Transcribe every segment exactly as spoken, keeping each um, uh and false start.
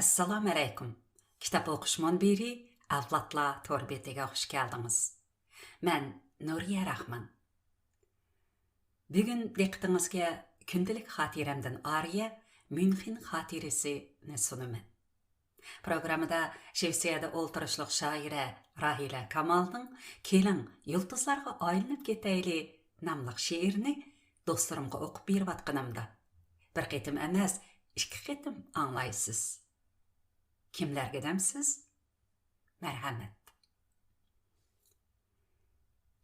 ئەسسالامۇ ئەلەيكۇم. كىتاب ئوقۇش مۇنبىرى ئەۋلادلار تور بېتىگە خۇش كەلدىڭىز. مەن نۇرىيە راخمان. بۈگۈن دىققىتىڭىزگە كۈندىلىك خاتىرەمدىن ئارىيە، ميۇنخېن خاتىرىسىنى سۇنىمەن. پروگراممىدا شىۋېتسىيەدە ئولتۇرۇشلۇق شائىرە راھىلە كامالنىڭ «كېلىڭ، يۇلتۇزلارغا ئايلىنىپ كېتەيلى» ناملىق شېئىرىنى دوستلىرىمغا ئوقۇپ بېرىۋاتقىنىمدا، بىر قېتىم ئەمەس، ئىككى قېتىم ئاڭلايسىز. كىملەرگە دەمسىز؟ مەرھەمەت.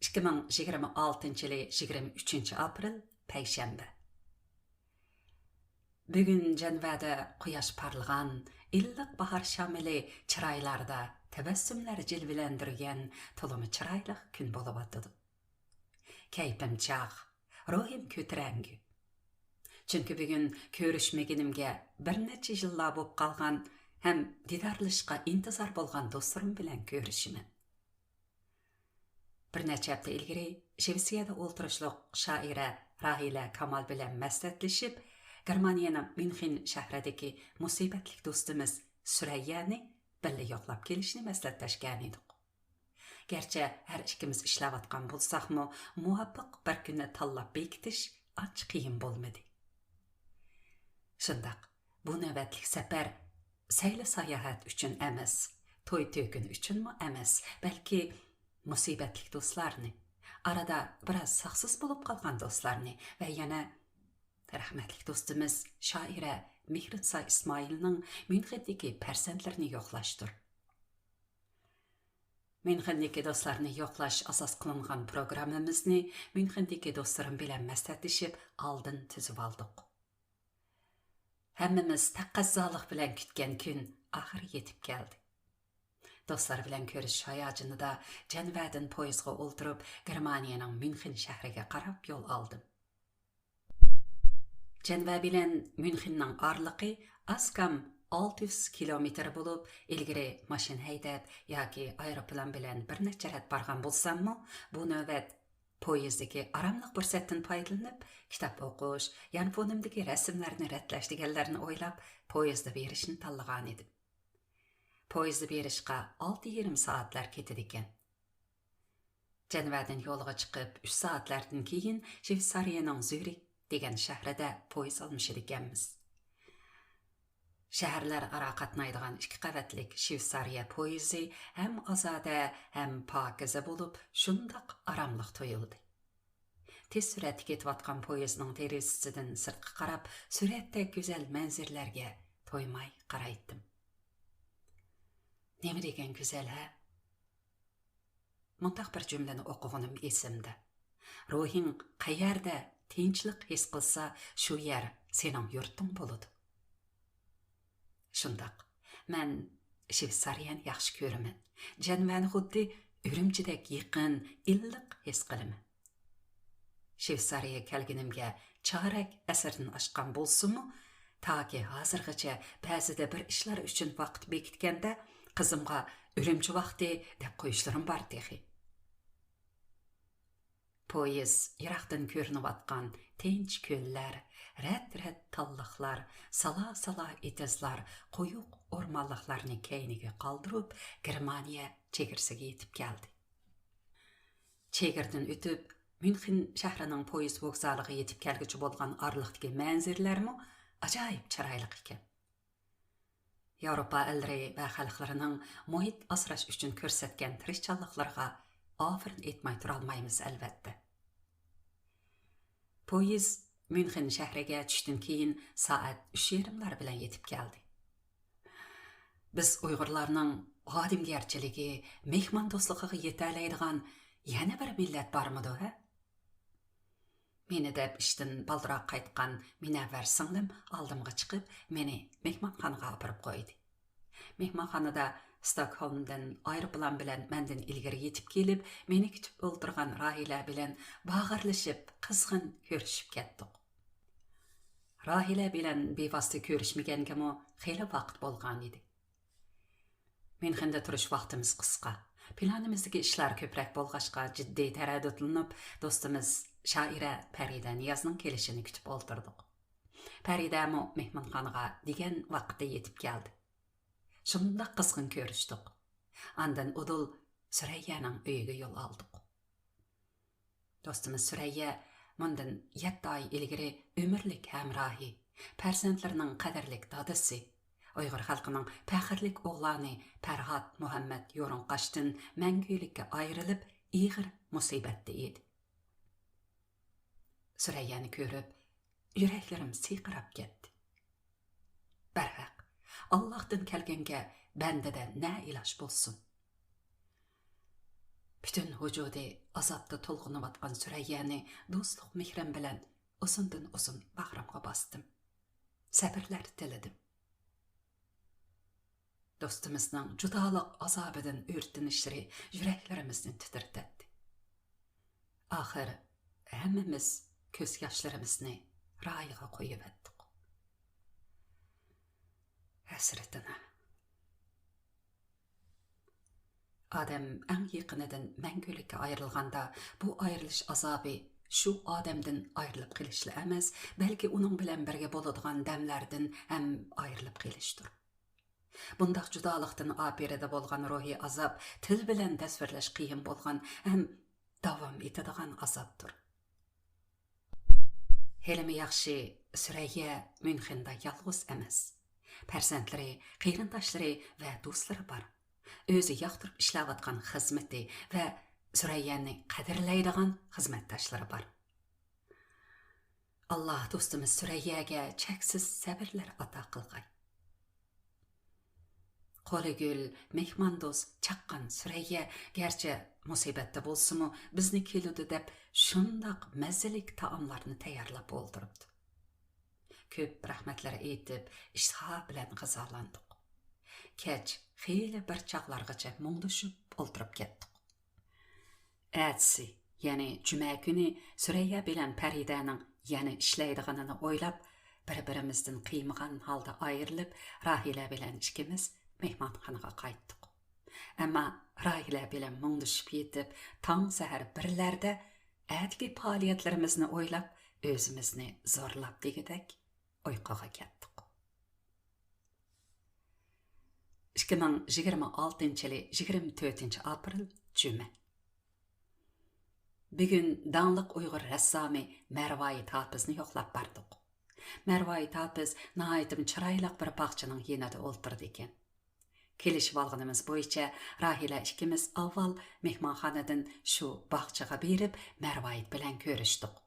ئىككى مىڭ يىگىرمە ئالتىنچى يىلى يىگىرمە ئۈچىنچى ئاپرېل، پەيشەنبە. بۈگۈن جەنۋەدە قۇياش پارلىغان، ئىللىق باھار شامىلى چىرايلاردا تەبەسسۇملار جىلۋىلەندۈرگەن تولىمۇ چىرايلىق كۈن بولۇۋاتىدۇ. كەيپىم چاغ، روھىم كۆتۈرەڭگۈ. چۈنكى بۈگۈن كۆرۈشمىگىنىمگە بىر نەچچە يىللار بولۇپ قالغان ھەم دىدارلىشىشقا ئىنتىزار بولغان دوستلىرىم بىلەن كۆرۈشىمەن. بىر نەچچە ھەپتە ئىلگىرى شىۋېتسىيەدە ئولتۇرۇشلۇق شائىرە راھىلە كامال بىلەن مەسلىھەتلىشىپ، گېرمانىيەنىڭ ميۇنخېن شەھىرىدىكى مۇسىبەتلىك دوستىمىز سۈرەييەنى بىللە يوقلاپ كېلىشنى مەسلىھەتلەشكەنىدۇق. گەرچە ھەر ئىككىمىز ئىشلەۋاتقان بولساقمۇ، مۇۋاپىق بىر كۈننى تاللاپ بېكىتىش ئانچە قىيىن بولمىدى. شۇنداق، بۇ نۆۋەتلىك سەپەر سەيلە ساياھەت ئۈچۈن ئەمەس، توي تۆكۈن ئۈچۈنمۇ ئەمەس، بەلكى مۇسىبەتلىك دوستلارنى، ئارىدا بىراز ساقسىز بولۇپ قالغان دوستلارنى ۋە يەنە رەھمەتلىك دوستىمىز شائىرە مېھرىنسا ئىسمائىلنىڭ ميۇنخېندىكى پەرزەنتلىرىنى يوقلاشتۇر. ميۇنخېندىكى دوستلارنى يوقلاش ئاساس قىلىنغان پروگراممىمىزنى ميۇنخېندىكى دوستلىرىم بىلەن مەسلىھەتلىشىپ ئالدىن تۈزۈۋالدۇق. ھەممىمىز تەقەززالىق بىلەن كۈتكەن كۈن ئاخىرى يېتىپ كەلدى. دوستلار بىلەن كۆرۈشۈش ھاياجىنىدا جەنۋەدىن پويىزغا ئولتۇرۇپ، گېرمانىيەنىڭ ميۇنخېن شەھىرىگە قاراپ يول ئالدىم. جەنۋە بىلەن ميۇنخېننىڭ ئارىلىقى ئاز كام ئالتە يۈز كىلومېتىر بولۇپ، ئىلگىرى ماشىنا ھەيدەپ ياكى ئايروپىلان بىلەن بىر نەچچە رەت بارغان بولساممۇ، بۇ نۆۋەت پويىزدىكى ئاراملىق پۇرسەتتىن پايدىلىنىپ، كىتاب ئوقۇش، يانفونۇمدىكى رەسىملەرنى رەتلەش دېگەنلەرنى ئويلاپ، پويىزدا بېرىشنى تاللىغانىدىم. پويىزدا بېرىشقا ئالتە يېرىم سائەتلەر كېتىدىكەن. جەنۋەدىن يولغا چىقىپ، ئۈچ سائەتلەردىن كېيىن شۋېتسارىيەنىڭ زۈرىك دېگەن شەھىرىدە پويىز ئالمىشىدىكەنمىز. شەھەرلەر ئارا قاتنايدىغان ئىككى قەۋەتلىك شۋېتسارىيە پويىزى ھەم ئازادە، ھەم پاكىزە بولۇپ، شۇنداق ئاراملىق تۇيۇلدى. تېز سۈرئەتتە كېتىۋاتقان پويىزنىڭ دېرىزىسىدىن سىرتقا قاراپ، سۈرەتتەك گۈزەل مەنزىرىلەرگە تويماي قارايتتىم. نېمە دېگەن گۈزەل، ھە؟ مۇنداق بىر جۈملىنى ئوقۇغىنىم ئېسىمدە: «روھىڭ قەيەردە تىنچلىق ھېس قىلسا، شۇ يەر سېنىڭ يۇرتۇڭ بولىدۇ.» شۇنداق، مەن شۋېتسارىيەنى ياخشى كۆرىمەن. جەنۋەنى خۇددى ئۈرۈمچىدەك يېقىن، ئىللىق ھېس قىلىمەن. شۋېتسارىيەگە كەلگىنىمگە چارەك ئەسىردىن ئاشقان بولسىمۇ، تاكى ھازىرغىچە بەزىدە بىر ئىشلار ئۈچۈن ۋاقىت بېكىتكەندە، قىزىمغا «ئۈرۈمچى ۋاقتى» دەپ قويۇشلىرىم بار تېخى. پويىز يىراقتىن كۆرۈنۈۋاتقان تىنچ كۆللەر، رەت-رەت تاللىقلار، سالا-سالا ئېتىزلار، قويۇق ئورمانلىقلارنى كەينىگە قالدۇرۇپ، گېرمانىيە چېگرىسىگە يېتىپ كەلدى. چېگرىدىن ئۆتۈپ، ميۇنخېن شەھىرىنىڭ پويىز ۋوگزالىغا يېتىپ كەلگۈچە بولغان ئارىلىقتىكى مەنزىرىلەرمۇ ئاجايىپ چىرايلىق ئىكەن. ياۋروپا ئەللىرى ۋە خەلقلىرىنىڭ مۇھىت ئاسراش ئۈچۈن كۆرسەتكەن تىرىشچانلىقلىرىغا ئاپىرىن ئېيتماي تۇرالمايمىز، ئەلۋەتتە. پويىز ميۇنخېن شەھىرىگە چۈشتىن كېيىن سائەت ئۈچ يېرىملار بىلەن يېتىپ كەلدى. بىز ئۇيغۇرلارنىڭ ئادەمگەرچىلىكى، مېھماندوستلۇقىغا يېتەلەيدىغان يەنە بىر مىللەت بارمىدۇ، ھە؟ مېنى دەپ ئىشتىن بالدۇراق قايتقان مۇنەۋۋەر سىڭلىم ئالدىمغا چىقىپ، مېنى مېھمانخانىغا ئاپىرىپ قويدى. مېھمانخانىدا ستوكھولمدىن ئايروپىلان بىلەن مەندىن ئىلگىرى يېتىپ كېلىپ، مېنى كۈتۈپ ئولتۇرغان راھىلە بىلەن باغىرلىشىپ، قىزغىن كۆرۈشۈپ كەتتۇق. راھىلە بىلەن بىۋاسىتە كۆرۈشمىگەنگىمۇ خېلى ۋاقىت بولغانىدى. ميۇنخېندا تۇرۇش ۋاقتىمىز قىسقا. پىلانىمىزدىكى ئىشلار كۆپرەك بولغاچقا، جىددىي تەرەددۇتلىنىپ، دوستىمىز شائىرە پەرىدە نىيازنىڭ كېلىشىنى كۈتۈپ ئولتۇردۇق. پەرىدەمۇ مېھمانخانىغا دېگەن ۋاقىتتا يېتىپ كەلدى. شۇنداق قىزغىن كۆرۈشتۇق. ئاندىن ئۇدۇل سۈرەييەنىڭ ئۆيىگە يول ئالدۇق. دوستىمىز سۈرەييە مۇندىن يەتتە ئاي ئىلگىرى ئۆمۈرلۈك ھەمراھى، پەرزەنتلىرىنىڭ قەدىرلىك دادىسى، ئۇيغۇر خەلقىنىڭ پەخىرلىك ئوغلانى پەرھات مۇھەممەد يورۇنقاشتىن مەڭگۈلۈككە ئايرىلىپ، ئېغىر مۇسىبەتتە ئىدى. سۈرەييەنى كۆرۈپ، يۈرەكلىرىم سىرقىراپ كەتتى. بەرھەق، ئاللاھتىن كەلگەنگە بەندىدە نە ئىلاج بولسۇن؟ پۈتۈن ۋۇجۇدى ئازابتا تولغىنىۋاتقان سۈرەييەنى دوستلۇق مېھرىم بىلەن ئۇزۇندىن ئۇزۇن باغرىمغا باستىم. سەبرلەر تىلىدىم. دوستىمىزنىڭ جۇدالىق ئازابىدىن ئۆرتىنىشلىرى يۈرەكلىرىمىزنى تىترىتەتتى. ئاخىر ھەممىمىز كۆز ياشلىرىمىزنى رايىغا قويۇۋەتتۇق. ھەسرىتىنى. ئادەم ئەڭ يېقىنىدىن مەڭگۈلۈككە ئايرىلغاندا، بۇ ئايرىلىش ئازابى شۇ ئادەمدىن ئايرىلىپ قېلىشلا ئەمەس، بەلكى ئۇنىڭ بىلەن بىرگە بولىدىغان دەملەردىن ھەم ئايرىلىپ قېلىشتۇر. بۇنداق جۇدالىقتىن ئاپىرىدە بولغان روھىي ئازاب تىل بىلەن تەسۋىرلەش قىيىن بولغان ھەم داۋام ئېتىدىغان ئازابتۇر. ھېلىمۇ ياخشى، سۈرەييە ميۇنخېندا يالغۇز ئەمەس. پەرزەنتلىرى، قېرىنداشلىرى ۋە دوستلىرى بار. ئۆزى ياقتۇرۇپ ئىشلەۋاتقان خىزمىتى ۋە سۈرەييەنى قەدىرلەيدىغان خىزمەتداشلىرى بار. ئاللاھ دوستىمىز سۈرەييەگە چەكسىز سەۋرلەر ئاتا قىلغاي. قولى گۈل، مېھماندوست، چاققان سۈرەييە گەرچە مۇسىبەتتە بولسىمۇ، بىزنى كېلىدۇ دەپ شۇنداق مەززىلىك تائاملارنى تەييارلاپ ئولتۇرۇپتۇ. كۆپ رەھمەتلەر ئېيتىپ، ئىشتىھا بىلەن غىزالاندۇق. كەچ خېلى بىر چاغلارغىچە مۇڭدىشىپ ئولتۇرۇپ كەتتۇق. ئەتىسى، يەنى جۈمە كۈنى سۈرەييە بىلەن پەرىدەنىڭ يەنە ئىشلەيدىغىنىنى ئويلاپ، بىر-بىرىمىزدىن قىيمىغان ھالدا ئايرىلىپ، راھىلە بىلەن ئىككىمىز مېھمانخانىغا قايتتۇق. ئەمما راھىلە بىلەن مۇڭدىشىپ يېتىپ، تاڭ سەھەر بىرلەردە ئەتىكى پائالىيەتلىرىمىزنى ئويلاپ، ئۆزىمىزنى زورلاپ دېگۈدەك ئۇيقۇغا كەتتۇق. ئىككى مىڭ يىگىرمە ئالتىنچى يىلى يىگىرمە تۆتىنچى ئاپرېل، جۈمە. بۈگۈن داڭلىق ئۇيغۇر رەسسامى مەرۋايىت ھاپىزنى يوقلاپ باردۇق. مەرۋايىت ھاپىز ناھايىتىمۇ چىرايلىق بىر باغچىنىڭ يېنىدا ئولتۇرىدىكەن. كېلىشىۋالغىنىمىز بويىچە راھىلە ئىككىمىز ئاۋۋال مېھمانخانىدىن شۇ باغچىغا بېرىپ، مەرۋايىت بىلەن كۆرۈشتۇق.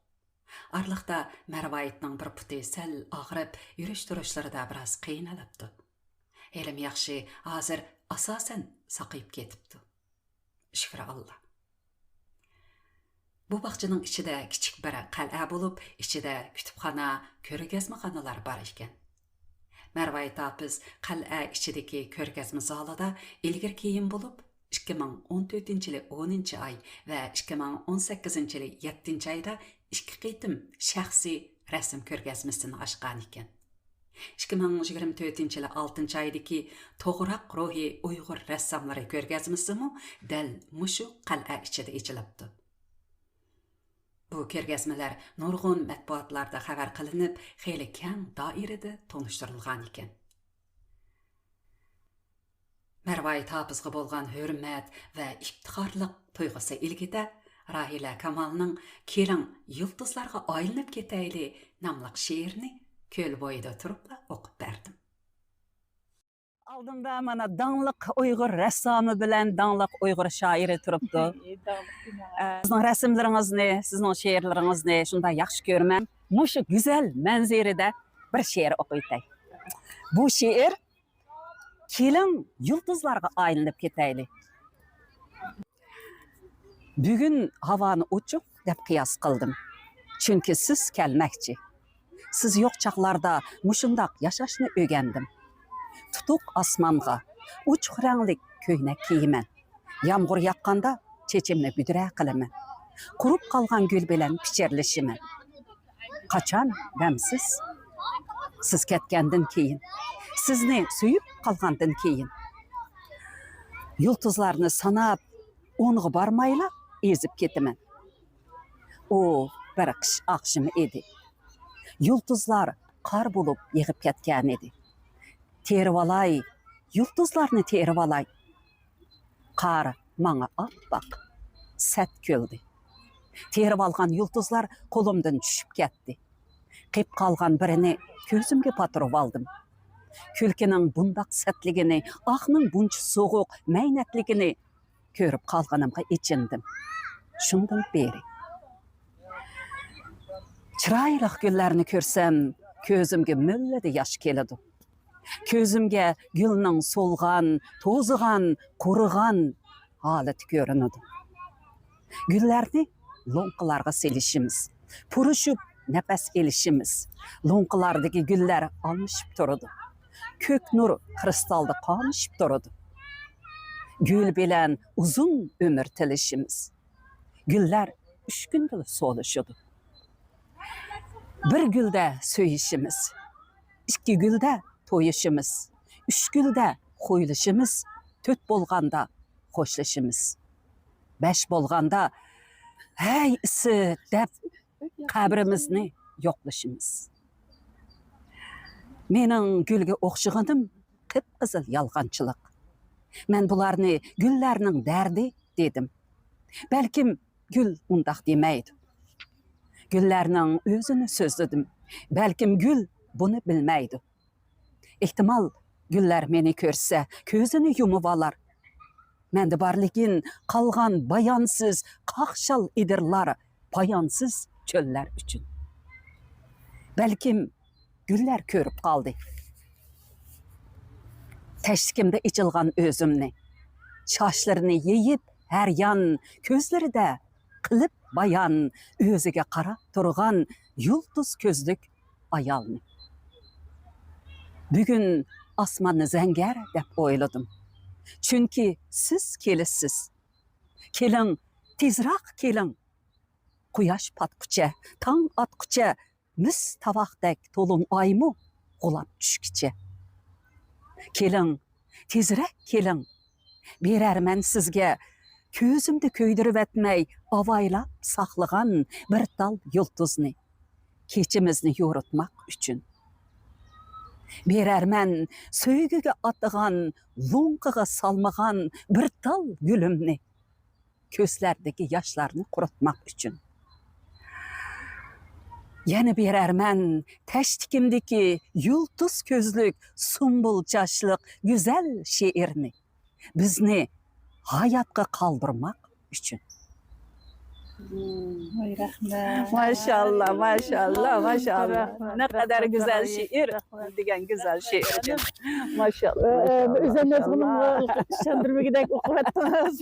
ئارىلىقتا مەرۋايىتنىڭ بىر پۇتى سەل ئاغرىپ، يۈرۈش-تۇرۇشلىرىدا بىراز قىينىلىپتۇ. ھېلىمۇ ياخشى، ھازىر ئاساسەن ساقىيىپ كېتىپتۇ. شۈكرى ئاللا. بۇ باغچىنىڭ ئىچىدە كىچىك بىر قەلئە بولۇپ، ئىچىدە كۇتۇپخانا، كۆرگەزمىخانىلار بار ئىكەن. مەرۋايىت ھاپىز قەلئە ئىچىدىكى كۆرگەزمە زالىدا ئىلگىرى كېيىن بولۇپ، ئىككى مىڭ ئون تۆتىنچى يىلى ئونىنچى ئاي ۋە ئىككى مىڭ ئون سەككىزىنچى يىلى يەتتىنچى ئايدا ئىككى قېتىم شەخسىي رەسىم كۆرگەزمىسىنى ئاچقان ئىكەن. ئىككى مىڭ يىگىرمە تۆتىنچى يىلى ئالتىنچى ئايدىكى توغراق روھى ئۇيغۇر رەسساملىرى كۆرگەزمىسىمۇ دەل مۇشۇ قەلئە ئىچىدە ئېچىلىپتۇ. بۇ كۆرگەزمىلەر نۇرغۇن مەتبۇئاتلاردا خەۋەر قىلىنىپ، خېلى كەڭ دائىرىدە تونۇشتۇرۇلغان ئىكەن. مەرۋايىت ھاپىزغا بولغان ھۆرمەت ۋە ئىپتىخارلىق تۇيغۇسى ئىلكىدە، راھىلە كامالنىڭ «كېلىڭ، يۇلتۇزلارغا ئايلىنىپ كېتەيلى» ناملىق شېئىرىنى كۆل بويىدا تۇرۇپلا ئوقۇپ بەردىم. ئالدىمدا مانا داڭلىق ئۇيغۇر رەسسامى بىلەن داڭلىق ئۇيغۇر شائىرى تۇرۇپتۇ. ئە، سىزنىڭ رەسىملىرىڭىزنى، سىزنىڭ شېئىرلىرىڭىزنى شۇنداق ياخشى كۆرىمەن. مۇشۇ گۈزەل مەنزىرىدە بىر شېئىر ئوقۇۋېتەي. بۇ شېئىر «كېلىڭ، يۇلتۇزلارغا ئايلىنىپ كېتەيلى». بۈگۈن ھاۋانى ئوچۇق دەپ قىياس قىلدىم، چۈنكى سىز كەلمەكچى. سىز يوق چاغلاردا مۇشۇنداق ياشاشنى ئۆگەندىم. تۇتۇق ئاسمانغا ئوچۇق رەڭلىك كۆينەك كىيىمەن. يامغۇر ياغقاندا چېچىمنى بۈدرە قىلىمەن. قۇرۇپ قالغان گۈل بىلەن پىچىرلىشىمەن. قاچان غەمسىز؟ سىز كەتكەندىن كېيىن، سىزنى سۆيۈپ قالغاندىن كېيىن. يۇلتۇزلارنى ساناپ، ئونغا بارمايلا ئېزىپ كېتىمەن. ئۇ بىر قىش ئاخشىمى ئىدى. يۇلتۇزلار قار بولۇپ يېغىپ كەتكەنىدى. تېرىۋالاي، يۇلتۇزلارنى تېرىۋالاي. قار ماڭا ئاپئاق، سەت كۆلدى. تېرىۋالغان يۇلتۇزلار قولۇمدىن چۈشۈپ كەتتى. قېپ قالغان بىرىنى كۆزۈمگە پاتۇرۇۋالدىم. كۈلكىنىڭ بۇنداق سەتلىكىنى، ئاھنىڭ بۇنچە سوغۇق، مەينەتلىكىنى كۆرۈپ قالغىنىمغا ئېچىندىم. شۇندىن بېرى چىرايلىق گۈللەرنى كۆرسەم، كۆزۈمگە مۈللىدە ياش كېلىدۇ. كۆزۈمگە گۈلنىڭ سولغان، توزىغان، قۇرۇغان ھالىتى كۆرۈنىدۇ. گۈللەرنى لوڭقىلارغا سېلىشىمىز، پۇرىشىپ نەپەس ئېلىشىمىز. لوڭقىلاردىكى گۈللەر ئالمىشىپ تۇرىدۇ. كۆك نۇر كرىستالدا قامىشىپ تۇرىدۇ. گۈل بىلەن ئۇزۇن ئۆمۈر تىلىشىمىز. گۈللەر ئۈچ كۈندىلا سولىشىدۇ. بىر گۈلدە سۆيۈشىمىز، ئىككى گۈلدە تويۇشىمىز، ئۈچ گۈلدە خۇيلىشىمىز، تۆت بولغاندا خوشلىشىمىز، بەش بولغاندا «ھەي، ئىسىت» دەپ قەبرىمىزنى يوقلىشىمىز. مېنىڭ گۈلگە ئوخشىغىنىم قىپقىزىل يالغانچىلىق. مەن بۇلارنى گۈللەرنىڭ دەردى دېدىم. بەلكىم گۈل ئۇنداق دېمەيدۇ. گۈللەرنىڭ ئۆزىنى سۆزلىدىم. بەلكىم گۈل بۇنى بىلمەيدۇ. ئېھتىمال، گۈللەر مېنى كۆرسە، كۆزىنى يۇمۇۋالار. مەندە بار لېكىن قالغان بايانسىز قاقشال ئېدىرلار، پايانسىز چۆللەر ئۈچۈن. بەلكىم گۈللەر كۆرۈپ قالدى تەشتىكىمدە ئېچىلغان ئۆزۈمنى. چاچلىرىنى يېيىپ ھەر يان، كۆزلىرىدە قىلىپ بايان، ئۆزىگە قاراپ تۇرغان يۇلتۇز كۆزلۈك ئايالنى. بۈگۈن ئاسماننى زەڭگەر دەپ ئويلىدىم. چۈنكى سىز كېلىسىز. كېلىڭ، تېزراق كېلىڭ. قۇياش پاتقۇچە، تاڭ ئاتقۇچە، مىس تاۋاقتەك تولۇن ئايمۇ غۇلاپ چۈشكىچە. كېلىڭ، تېزرەك كېلىڭ. بېرەرمەن سىزگە كۆزۈمدە كۆيدۈرۈۋەتمەي ئاۋايلاپ ساقلىغان بىر تال يۇلتۇزنى، كېچىمىزنى يورۇتماق ئۈچۈن. بېرەرمەن سۆيگۈگە ئاتىغان، لوڭقىغا سالمىغان بىر تال گۈلۈمنى، كۆزلەردىكى ياشلارنى قۇرۇتماق ئۈچۈن. يەنە بېرەرمەن تەشتىكىمدىكى يۇلتۇز كۆزلۈك، سۇمبۇل چاچلىق گۈزەل شېئىرنى، بىزنى ھاياتقا قالدۇرماق ئۈچۈن. ۋاي، رەھمەت. ماشاللا، ماشاللا، ماشاللا. رەھمەت، نەقەدەر رەھمەت، گۈزەل رەھمەت، شېئىر، رەھمەت. دېگەن گۈزەل شېئىر ئۈچۈن. ماشاللا، ئە، ئە، ماشاللا، ئۆزۈم ماشاللا. ئۆزۈمنى ئىشەندۈرمىگۈدەك ئوقۇۋەتتىڭىز.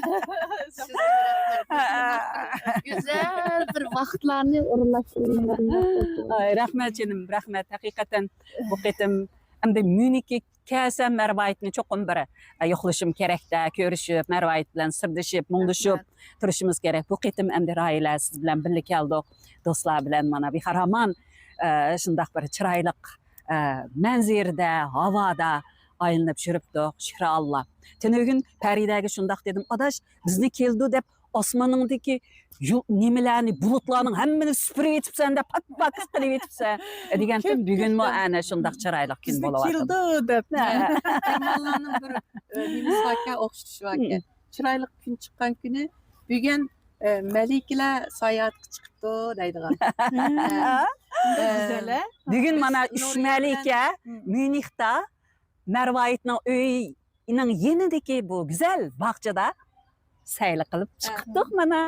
سىزگە رەھمەت. گۈزەل بىر ۋاقىتلارنى ئورۇنلاشتۇردىڭىز. ئاي، رەھمەت جېنىم، رەھمەت. ھەقىقەتەن بۇ قېتىم ئەمدى ميۇنخكە كەلسەم، مەرۋايىتنى چوقۇم بىر، ئە، يوقلىشىم كېرەكتە، كۆرۈشۈپ، مەرۋايىت بىلەن سىردىشىپ، مۇڭدىشىپ رەھمەت. تۇرۇشىمىز كېرەك. بۇ قېتىم ئەمدى راھىلە سىز بىلەن بىللە كەلدۇق. دوستلار بىلەن مانا بىخار ھامان، ئە، شۇنداق بىر چىرايلىق، ئە، مەنزىرىدە، ھاۋادا ئايلىنىپ يۈرۈپتۇق. شۈكرى ئاللا. تۈنۈگۈن پەرىدەگە شۇنداق دېدىم، ئاداش، بىزنى كېلىدۇ دەپ ئاسمىنىڭدىكى يۇ-، نېمىلەرنى، بۇلۇتلارنىڭ ھەممىنى سۈپۈرۈۋېتىپسەن دەپ، پاك-پاكىز قىلىۋېتىپسەن، دېگەنتىم، بۈگۈنمۇ ئەنە شۇنداق چىرايلىق كۈن بولۇۋاتىدۇ. بىزنى كېلىدۇ دەپ. ھە. مېھمانلارنىڭ بىر، ئە، نېمىسى باركەن، ئوخشىتىشى باركەن. چىرايلىق كۈن چىققان كۈنى، بۈگۈن، ئە، مەلىكىلەر ساياھەتكە چىقىپتۇ دەيدىغان. ھە. ئە، گۈزەل، ھە؟ بۈگۈن مانا ئۈچ مەلىكە ميۇنختا مەرۋايىتنىڭ ئۆيىنىڭ يېنىدىكى بۇ گۈزەل باغچىدا سەيلە قىلىپ چىقتۇق مانا.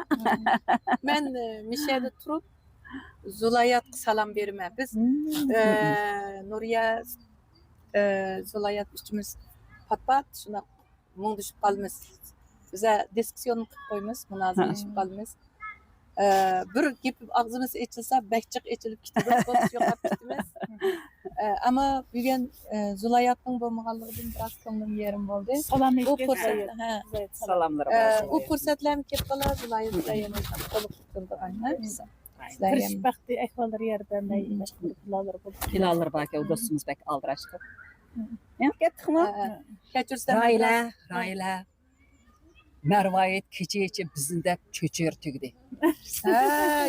مەن، ئە، مىشەدە تۇرۇپ، زۇلاياتقا سالام بېرىمەن. بىز، ئە، نۇرىيە، ئە، زۇلايات ئۈچىمىز پات-پات شۇنداق مۇڭدىشىپ قالىمىز. بىزە دىسكۇسسىيوننى قىلىپ قويىمىز، مۇنازىرىلىشىپ قالىمىز. ئە، بىر گېپى ئاغزىمىز ئېچىلسا، بەك جىق ئېچىلىپ كېتىدۇ، بولۇپمۇ يوقاپ كېتىمىز. ئە، ئەمما بۈگۈن، ئە، زۇلاياتنىڭ بولمىغانلىقىدىن بىراز كۆڭلۈم يېرىم بولدى. سالام بۇ ئېيتىپ، پۇرسەت، ھە. سالاملىرى ئە، بار. ئۇ پۇرسەتلەرمۇ كېلىپ قالار، زۇلايات بىلەن يەنە قولۇق تۇتۇلىدىغان، ھە، بىز. سىلەر كۆرۈشۈپ يەنە باقتى، ئەھۋاللىرى ياردەم، مم. باشقا پىلانلىرى بولدى. پىلانلىرى باركەن، ئۇ دوستىمىز بەك ئالدىراش قىلىپ. مم. يەنە كەتتۇقمۇ؟ ھە، ھە. كەچۈرسەم رايلە، بىراز. رايلە. مەرۋايىت كېچىچە بىزنى دەپ چۆچۈرە تۈگدى. ھە،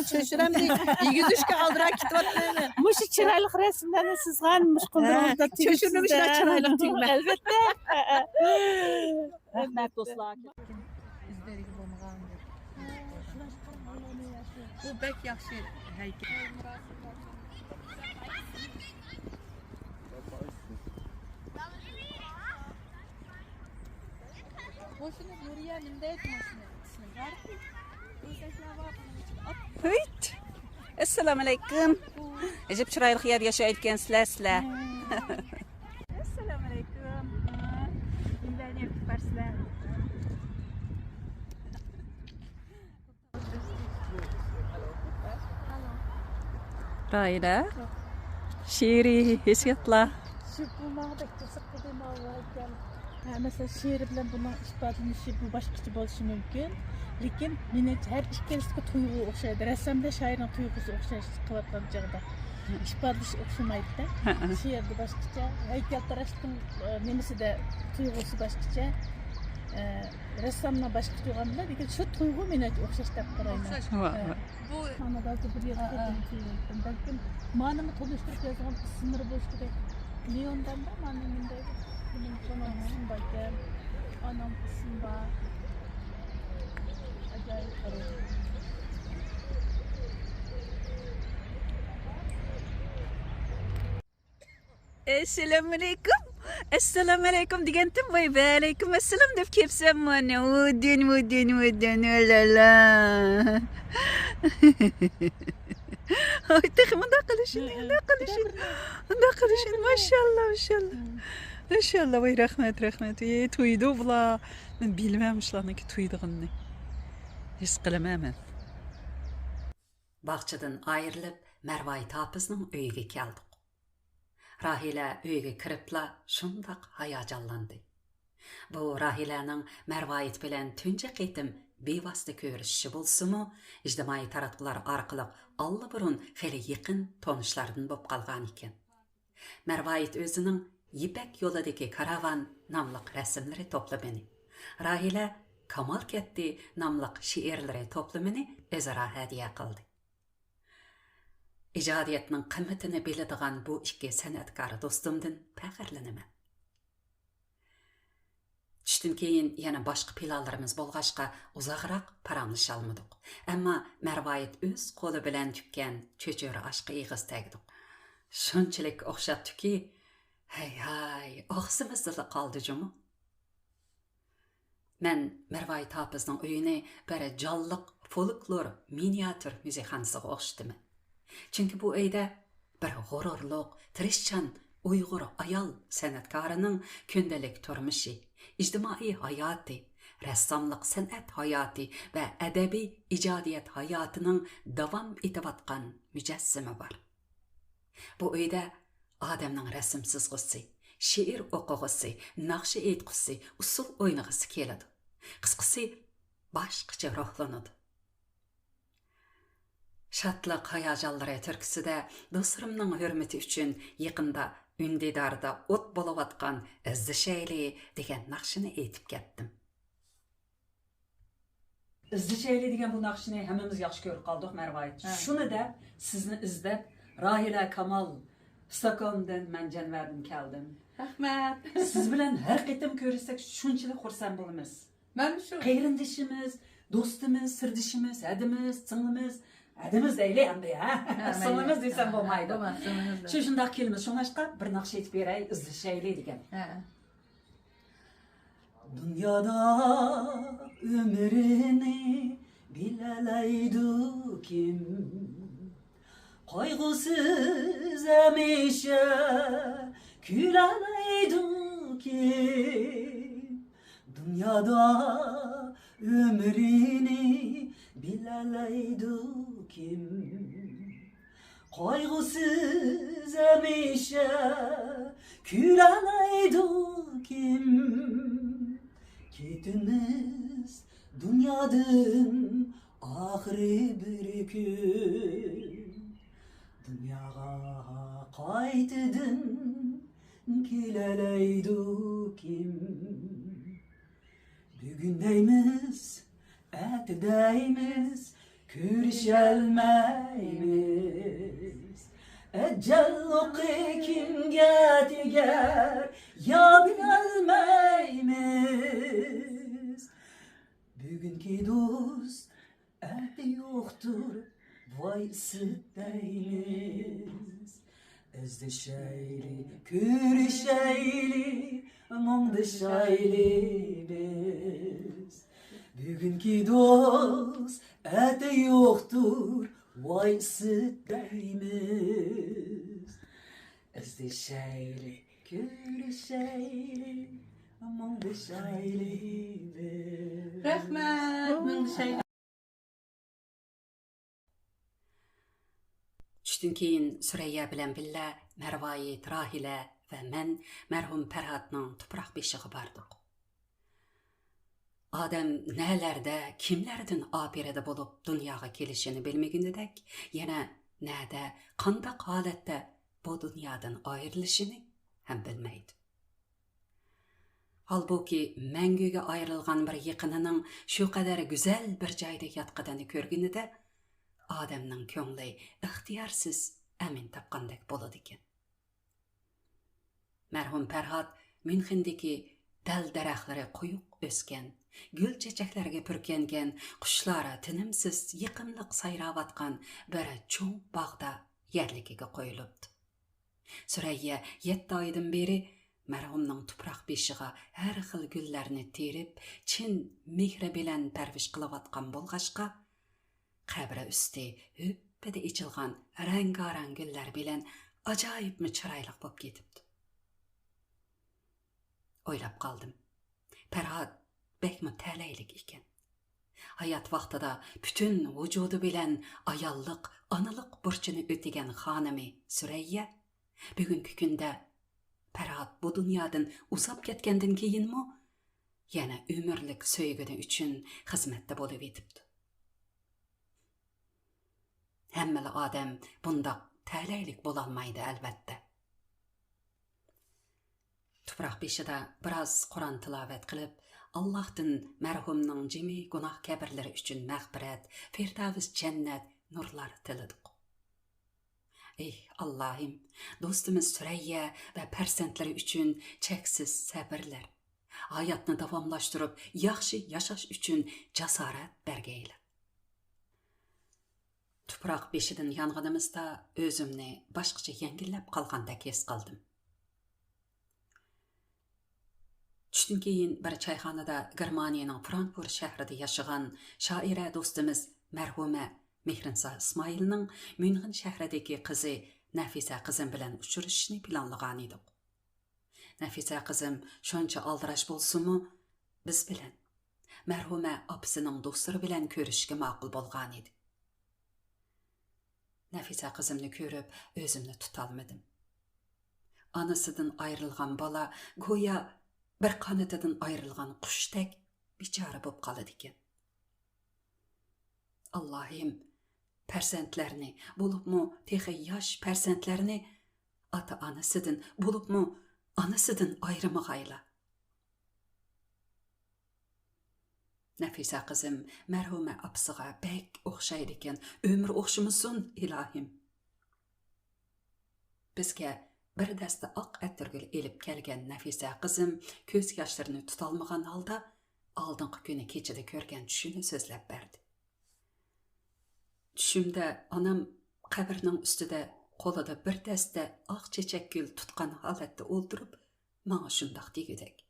چۆچۈرەمدى. يېگۈزۈشكە ئالدىراپ كېتىۋاتىمەن. مۇشۇ چىرايلىق رەسىملەرنى سىزغان، مۇشۇ قوللىرىڭىزدا ھە، تۈگسىزدە. چۆچۈرىنى مۇشۇنداق چىرايلىق تۈگمە. ئەلۋەتتە. رەھمەت، دوستلار. ئىزلىرىگە بولمىغان. بۇ بەك ياخشى ھەيكەل. بۇ شۇنى نۇرىيە نېمە دەيدۇ مۇشۇنى؟ ئىسمى بار. ئۆزەكلەر بار بۇنىڭ ئىچىدە. ئات. ھۈيت. ئەسسالامۇئەلەيكۇم. ئەجەب چىرايلىق يەردە ياشايدىكەنسىلەر سىلەر. ئەسسالامۇئەلەيكۇم. نېمىلەرنى يەپ كېتىپسىلەر؟ راھىلە، شېئىرىي ھېسسىياتلار. شۇ بۇ ماڭا بەك قىزىق قىلدى، ماۋۇ ھەيكەل. ھە، مەسىلەن، شېئىر بىلەن بۇنىڭ ئىپادىلىنىشى بۇ باشقىچە بولۇشى مۇمكىن. لېكىن مېنىڭچە ھەر ئىككىلىسىدىكى تۇيغۇ ئوخشايدۇ. رەسسامدا شائىرنىڭ تۇيغۇسى ئوخشاش قىلىۋاتقان چاغدا ئىپادىلىشى ئوخشىمايدۇ-دە. ھە، ھە. شېئىردا باشقىچە، ھەيكەلتىرەشنىڭ، ئە، نېمىسىدە تۇيغۇسى باشقىچە. ئە، رەسسامنىڭ باشقا تۇيغان بىلەن، لېكىن شۇ تۇيغۇ مېنىڭچە ئوخشاش دەپ قارايمەن. ئوخشاش. ھە، ھە. بۇ مانا بەلكى بىر ياققا بەلكىم مانىمۇ تونۇشتۇرۇپ يازغان ئىسىملىرى بولۇشى كېرەك. لېئوندان بار، مانا مۇنداق. بۇنىڭ قىسمى باركەن. ئانام قىسمى بار. ئاجايىپ قارايدۇ. ئەسسالامۇئەلەيكۇم. ئەسسالامۇئەلەيكۇم دېگەنتىم، ۋاي، ۋەئەلەيكۇم ئەسسالام دەپ كېلىپسەن مانا. ۋۇدۇن، ۋۇدۇن، ۋۇدۇن، ۋۇلالام. ۋاي، تېخى مۇنداق قىلىشىنى، مۇنداق قىلىشىنى، مۇنداق قىلىشىنى. ماشاللا، ماشاللا. ماشاللا، ۋاي، رەھمەت، رەھمەت. ۋاي، تويىدۇ بۇلار. مەن بىلىمەن مۇشۇلارنىڭكى تويىدىغىنىنى. ھېس قىلىمەن مەن. باغچىدىن ئايرىلىپ، مەرۋايىت ھاپىزنىڭ ئۆيىگە كەلدۇق. راھىلە ئۆيگە كىرىپلا شۇنداق ھاياجانلاندى. بۇ راھىلەنىڭ مەرۋايىت بىلەن تۇنجى قېتىم بىۋاسىتە كۆرۈشۈشى بولسىمۇ، ئىجتىمائىي تاراتقۇلار ئارقىلىق ئاللىبۇرۇن خېلى يېقىن تونۇشلاردىن بولۇپ قالغانىكەن. مەرۋايىت ئۆزىنىڭ يىپەك يولىدىكى كاراۋان ناملىق رەسىملىرى توپلىمىنى، راھىلە كامال كەتتى ناملىق شېئىرلىرى توپلىمىنى ئۆزئارا ھەدىيە قىلدى. ئىجادىيەتنىڭ قىممىتىنى بىلىدىغان بۇ ئىككى سەنئەتكار دوستۇمدىن پەخىرلىنىمەن. چۈشتىن كېيىن يەنە باشقا پىلانلىرىمىز بولغاچقا، ئۇزاقراق پاراڭلىشالمىدۇق. ئەمما مەرۋايىت ئۆز قولى بىلەن تۈككەن چۆچۈرە ئاشقا ئېغىز تەگدۇق. شۇنچىلىك ئوخشاپتۇكى، ھەي ھاي، ئاغزىمىزدىلا قالدى جۇمۇ. مەن مەرۋايىت ھاپىزنىڭ ئۆيىنى بىر جانلىق فولكلور مىنىاتيۇر مۇزېيخانىسىغا ئوخشىتىمەن. چۈنكى بۇ ئۆيدە بىر غۇرۇرلۇق، تىرىشچان ئۇيغۇر ئايال سەنئەتكارىنىڭ كۈندىلىك تۇرمۇشى، ئىجتىمائىي ھاياتى، رەسساملىق سەنئەت ھاياتى ۋە ئەدەبىي ئىجادىيەت ھاياتىنىڭ داۋام ئېتىۋاتقان مۇجەسسىمە بار. بۇ ئۆيدە ئادەمنىڭ رەسىم سىزغۇسى، شېئىر ئوقۇغۇسى، ناخشا ئېيتقۇسى، ئۇسسۇل ئوينىغۇسى كېلىدۇ. قىسقىسى، باشقىچە روھلىنىدۇ. شادلىق ھاياجانلىرى تۈرتكىسىدە دوستلىرىمنىڭ ھۆرمىتى ئۈچۈن يېقىندا ئۈندىداردا ئوت بولۇۋاتقان ئىزدىشەيلى دېگەن ناخشىنى ئېيتىپ كەتتىم. ئىزدىشەيلى دېگەن بۇ ناخشىنى ھەممىمىز ياخشى كۆرۈپ قالدۇق، مەرۋايىت. ھە. شۇنى دەپ، سىزنى ئىزدەپ، راھىلە كامال ئىستاكاندىن مەن جەنۋەردىن كەلدىم. رەھمەت. سىز بىلەن ھەر قېتىم كۆرۈشسەك شۇنچىلىك خۇرسەن بولىمىز. مەنمۇ شۇ. قېرىندىشىمىز، دوستىمىز، سىردىشىمىز، ھەدىمىز، سىڭلىمىز، ھەدىمىز دەيلى ئەمدى، ھە؟ ھە، سىڭلىمىز مەيلى. دېسەم ھە، بولمايدۇ. بولماس، سىڭلىمىز دە. شۇ شۇنداق كېلىمىز. شۇڭلاشقا بىر ناخشا ئېيتىپ بېرەي، ئىزدىشەيلى دېگەن. ھە. دۇنيادا ئۆمرىنى بىلەلەيدۇ كىم؟ قايغۇسىز ھەمىشە كۈلەلەيدۇ كىم؟ دۇنيادا ئۆمرىنى بىلەلەيدۇ كىم؟ قايغۇسىز ھەمىشە كۈلەلەيدۇ كىم؟ كېتىمىز دۇنيادىن ئاخىرى بىر كۈن، دۇنياغا قايتىدىن كېلەلەيدۇ كىم؟ بۈگۈن دەيمىز، ئەتە دەيمىز، كۆرۈشەلمەيمىز. ئەجەل ئوقى كىمگە تېگەر، يا بىلەلمەيمىز. بۈگۈنكى دوست ئەتە يوقتۇر، ۋاي ئىسىت دەيمىز. ئىزدىشەيلى، كۆرۈشەيلى، مۇڭدىشايلى بىز. بۈگۈنكى دوست ئەتە يوقتۇر، ۋاي ئىسىت دەيمىز. ئىزدىشەيلى، كۆرۈشەيلى، مۇڭدىشايلى بىز. رەھمەت، مۇڭدىشايلى. چۈشتىن كېيىن سۈرەييە بىلەن بىللە مەرۋايىت راھىلە ۋە مەن مەرھۇم پەرھاتنىڭ تۇپراق بېشىغا باردۇق. ئادەم نەلەردە، كىملەردىن ئاپىرىدە بولۇپ دۇنياغا كېلىشىنى بىلمىگىنىدەك، يەنە نەدە، قانداق ھالەتتە بۇ دۇنيادىن ئايرىلىشىنى ھەم بىلمەيدۇ. ھالبۇكى، مەڭگۈگە ئايرىلغان بىر يېقىنىنىڭ شۇ قەدەر گۈزەل بىر جايدا ياتقىنىنى كۆرگىنىدە، ئادەمنىڭ كۆڭلى ئىختىيارسىز ئەمىن تاپقاندەك بولىدىكەن. مەرھۇم پەرھات ميۇنخېندىكى دەل دەرەخلىرى قويۇق ئۆسكەن، گۈل چېچەكلەرگە پۈركەنگەن، قۇشلار تىنىمسىز يېقىملىق سايراۋاتقان بىر چوڭ باغدا يەرلىكىگە قويۇلۇپتۇ. سۈرەييە يەتتە ئايدىن بېرى مەرھۇمنىڭ تۇپراق بېشىغا ھەر خىل گۈللەرنى تېرىپ، چىن مېھرى بىلەن پەرۋىش قىلىۋاتقان بولغاچقا، قەبرە ئۈستى ھۈپپىدە ئېچىلغان رەڭگارەڭ گۈللەر بىلەن ئاجايىپمۇ چىرايلىق بولۇپ كېتىپتۇ. ئويلاپ قالدىم. پەرھات بەكمۇ تەلەيلىك ئىكەن. ھايات ۋاقتىدا پۈتۈن ۋۇجۇدى بىلەن ئاياللىق، ئانىلىق بۇرچىنى ئۆتىگەن خانىمى سۈرەييە بۈگۈنكى كۈندە پەرھات بۇ دۇنيادىن ئۇزاپ كەتكەندىن كېيىنمۇ يەنە ئۆمۈرلۈك سۆيگۈنى ئۈچۈن خىزمەتتە بولۇۋېتىپتۇ. ھەممىلا ئادەم بۇنداق تەلەيلىك بولالمايدۇ، ئەلۋەتتە. تۇپراق بېشىدا بىراز قۇرئان تىلاۋەت قىلىپ، ئاللاھتىن مەرھۇمنىڭ جىمى گۇناھ كەبىرلىرى ئۈچۈن مەغپىرەت، فىردەۋس جەننەت، نۇرلار تىلىدۇق. ئېھ، ئاللاھىم، دوستىمىز سۈرەييە ۋە پەرزەنتلىرى ئۈچۈن چەكسىز سەبرلەر، ھاياتنى داۋاملاشتۇرۇپ، ياخشى ياشاش ئۈچۈن جاسارەت بەرگەيلى. تۇپراق بېشىدىن يانغىنىمىزدا ئۆزۈمنى باشقىچە يەڭگىللەپ قالغاندەك ھېس قىلدىم. چۈشتىن كېيىن بىر چايخانىدا گېرمانىيەنىڭ فرانكفورت شەھىرىدە ياشىغان شائىرە دوستىمىز مەرھۇمە مېھرىنسا ئىسمائىلنىڭ ميۇنخېن شەھىرىدىكى قىزى نەفىسە قىزىم بىلەن ئۇچرىشىشنى پىلانلىغانىدۇق. نەفىسە قىزىم شۇنچە ئالدىراش بولسىمۇ، بىز بىلەن، مەرھۇمە ئاپىسىنىڭ دوستلىرى بىلەن كۆرۈشۈشكە ماقۇل بولغانىدى. نەفىسە قىزىمنى كۆرۈپ، ئۆزۈمنى تۇتالمىدىم. ئانىسىدىن ئايرىلغان بالا گويا بىر قانىتىدىن ئايرىلغان قۇشتەك بىچارە بولۇپ قالىدىكەن. ئاللاھىم، پەرزەنتلەرنى، بولۇپمۇ تېخى ياش پەرزەنتلەرنى ئاتا-ئانىسىدىن، بولۇپمۇ ئانىسىدىن ئايرىمىغايلا. نەفىسە قىزىم مەرھۇمە ئاپىسىغا بەك ئوخشايدىكەن، ئۆمۈر ئوخشىمىسۇن، ئىلاھىم. بىزگە بىر دەستە ئاق ئەتىرگۈل ئېلىپ كەلگەن نەفىسە قىزىم كۆز ياشلىرىنى تۇتالمىغان ھالدا ئالدىنقى كۈنى كېچىدە كۆرگەن چۈشىنى سۆزلەپ بەردى. چۈشۈمدە ئانام قەبرىنىڭ ئۈستىدە قولىدا بىر دەستە ئاق چېچەك گۈل تۇتقان ھالەتتە ئولتۇرۇپ، ماڭا شۇنداق دېگۈدەك: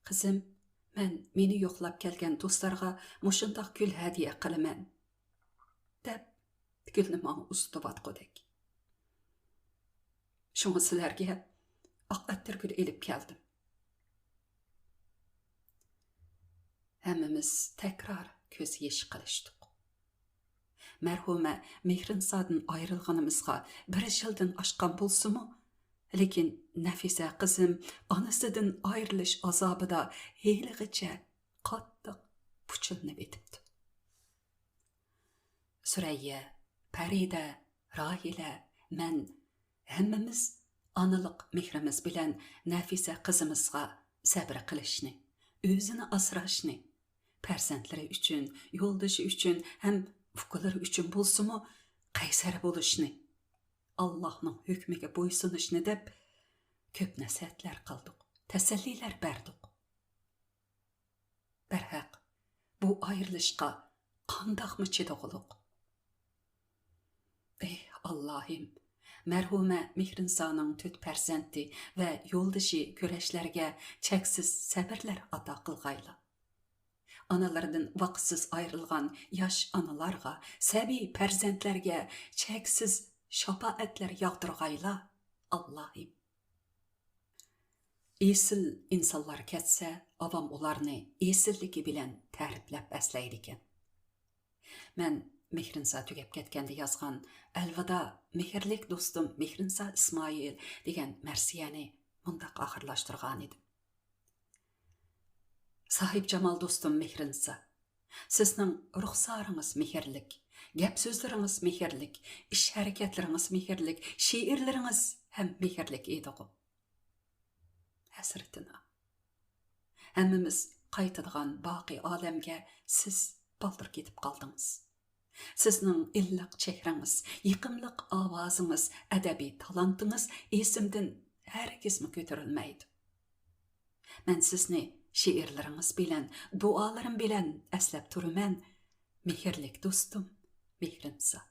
«قىزىم، مەن مېنى يوقلاپ كەلگەن دوستلارغا مۇشۇنداق گۈل ھەدىيە قىلىمەن» دەپ، گۈلنى ماڭا ئۇزىتىۋاتقۇدەك. شۇڭا سىلەرگە ئاق ئەتىرگۈل ئېلىپ كەلدىم. ھەممىمىز تەكرار كۆز يېشى قىلىشتۇق. مەرھۇمە مېھرىنسادىن ئايرىلغىنىمىزغا بىر يىلدىن ئاشقان بولسىمۇ، لېكىن نەفىسە قىزىم ئانىسىدىن ئايرىلىش ئازابىدا ھېلىغىچە قاتتىق پۇچۇلىنىپ ئېتىپتۇ. سۈرەييە، پەرىدە، راھىلە، مەن ھەممىمىز ئانىلىق مېھرىمىز بىلەن نەفىسە قىزىمىزغا سەبرى قىلىشنى، ئۆزىنى ئاسراشنى، پەرزەنتلىرى ئۈچۈن، يولدىشى ئۈچۈن ھەم ئۇكىلىرى ئۈچۈن بولسىمۇ قەيسەر بولۇشنى، ئاللاھنىڭ ھۆكمىگە بويسۇنۇشنى دەپ كۆپ نەسىھەتلەر قىلدۇق، تەسەللىلەر بەردۇق. بەرھەق، بۇ ئايرىلىشقا قانداقمۇ چىدىغۇلۇق؟ ئېھ، ئاللاھىم، مەرھۇمە مېھرىنىسانىڭ تۆت پەرزەنتى ۋە يولدىشى كۈرەشلەرگە چەكسىز سەۋرلەر ئاتا قىلغايلا. ئانىلىرىدىن ۋاقىتسىز ئايرىلغان ياش ئانىلارغا، سەبىي پەرزەنتلەرگە چەكسىز شاپائەتلەر ياغدۇرغايلا، ئاللاھىم. ئېسىل ئىنسانلار كەتسە، ئاۋام ئۇلارنى ئېسىللىكى بىلەن تەرىپلەپ ئەسلەيدىكەن. مەن مېھرىنىسا تۈگەپ كەتكەندە يازغان «ئەلۋىدا، مېھىرلىك دوستۇم مېھرىنىسا ئىسمائىل» دېگەن مەرسىيەنى مۇنداق ئاخىرلاشتۇرغانىدىم: ساھىبجامال دوستۇم مېھرىنىسا، سىزنىڭ رۇخسارىڭىز مېھىرلىك، گەپ-سۆزلىرىڭىز مېھىرلىك، ئىش-ھەرىكەتلىرىڭىز مېھىرلىك، شېئىرلىرىڭىز ھەم مېھىرلىك ئىدىغۇ. ھەسرىتىنا. ھەممىمىز قايتىدىغان باقىي ئالەمگە سىز بالدۇر كېتىپ قالدىڭىز. سىزنىڭ ئىللىق چېھرىڭىز، يېقىملىق ئاۋازىڭىز، ئەدەبىي تالانتىڭىز ئېسىمدىن ھەرگىزمۇ كۆتۈرۈلمەيدۇ. مەن سىزنى شېئىرلىرىڭىز بىلەن، دۇئالىرىم بىلەن ئەسلەپ تۇرىمەن، مېھىرلىك دوستۇم مېھرىنىسا.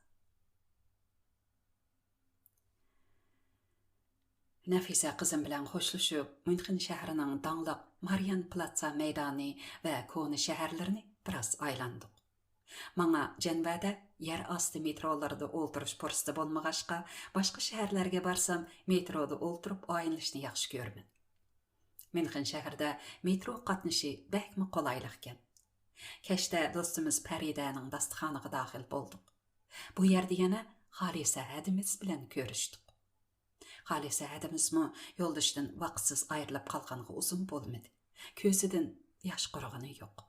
نەفىسە قىزىم بىلەن خوشلىشىپ، ميۇنخېن شەھىرىنىڭ داڭلىق مارىيان پلاتسا مەيدانى ۋە كونا شەھەرلىرىنى بىراز ئايلاندۇق. ماڭا جەنۋەدە يەر ئاستى مېترولىرىدا ئولتۇرۇش پۇرسىتى بولمىغاچقا، باشقا شەھەرلەرگە بارسام، مېترودا ئولتۇرۇپ ئايلىنىشنى ياخشى كۆرىمەن. ميۇنخېن شەھىرىدە مېترو قاتنىشى بەكمۇ قولايلىقكەن. كەچتە دوستىمىز پەرىدەنىڭ داستىخانىغا داخىل بولدۇق. بۇ يەردە يەنە خالىسە ھەدىمىز بىلەن كۆرۈشتۇق. خالىسە ھەدىمىزمۇ يولدىشىدىن ۋاقىتسىز ئايرىلىپ قالغانغا ئۇزۇن بولمىدى. كۆزىدىن ياش قۇرۇغىنى يوق.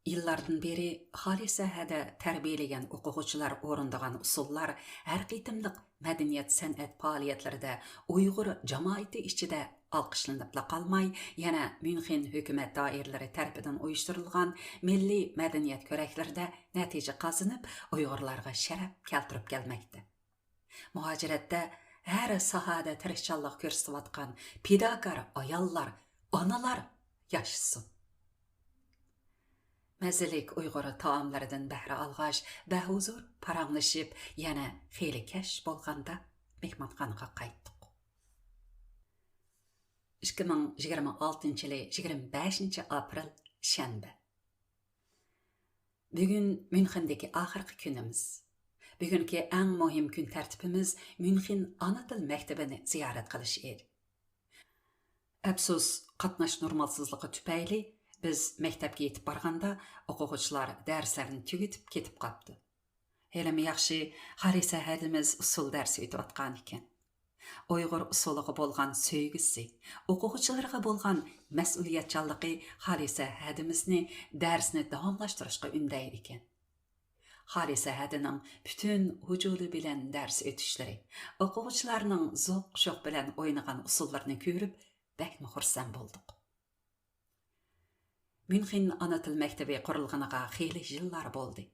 يىللاردىن بېرى خالىسە ھەدە تەربىيەلىگەن ئوقۇغۇچىلار ئورۇندىغان ئۇسسۇللار ھەر قېتىملىق مەدەنىيەت-سەنئەت پائالىيەتلىرىدە ئۇيغۇر جامائىتى ئىچىدە ئالقىشلىنىپلا قالماي، يەنە ميۇنخېن ھۆكۈمەت دائىرىلىرى تەرىپىدىن ئۇيۇشتۇرۇلغان مىللىي مەدەنىيەت كۆرەكلىرىدە نەتىجە قازىنىپ، ئۇيغۇرلارغا شەرەپ كەلتۈرۈپ كەلمەكتە. مۇھاجىرەتتە ھەر ساھەدە تىرىشچانلىق كۆرسىتىۋاتقان پىداكار ئاياللار، ئانىلار ياشىسۇن! مەززىلىك ئۇيغۇر تائاملىرىدىن بەھرە ئالغاچ، بەھۇزۇر پاراڭلىشىپ، يەنە خېلى كەچ بولغاندا مېھمانخانىغا قايتتۇق. ئىككى مىڭ يىگىرمە ئالتىنچى يىلى يىگىرمە بەشىنچى ئاپرېل، شەنبە. بۈگۈن ميۇنخېندىكى ئاخىرقى كۈنىمىز. بۈگۈنكى ئەڭ مۇھىم كۈن تەرتىپىمىز ميۇنخېن ئانا تىل مەكتىپىنى زىيارەت قىلىش ئىدى. ئەپسۇس، قاتناش نورمالسىزلىقى تۈپەيلى بىز مەكتەپكە يېتىپ بارغاندا ئوقۇغۇچىلار دەرسلەرنى تۈگىتىپ كېتىپ قاپتۇ. ھېلىمۇ ياخشى، خالىسە ھەدىمىز ئۇسسۇل دەرسى ئۆتۈۋاتقانىكەن. ئۇيغۇر ئۇسسۇلىغا بولغان سۆيگۈسى، ئوقۇغۇچىلىرىغا بولغان مەسئۇلىيەتچانلىقى خالىسە ھەدىمىزنى دەرسنى داۋاملاشتۇرۇشقا ئۈندەيدىكەن. خالىسە ھەدىنىڭ پۈتۈن ۋۇجۇدى بىلەن دەرس ئۆتۈشلىرى، ئوقۇغۇچىلارنىڭ زوق-شوق بىلەن ئوينىغان ئۇسسۇللىرىنى كۆرۈپ بەكمۇ خۇرسەن بولدۇق. ميۇنخېن ئانا تىل مەكتىپى قۇرۇلغىنىغا خېلى يىللار بولدى.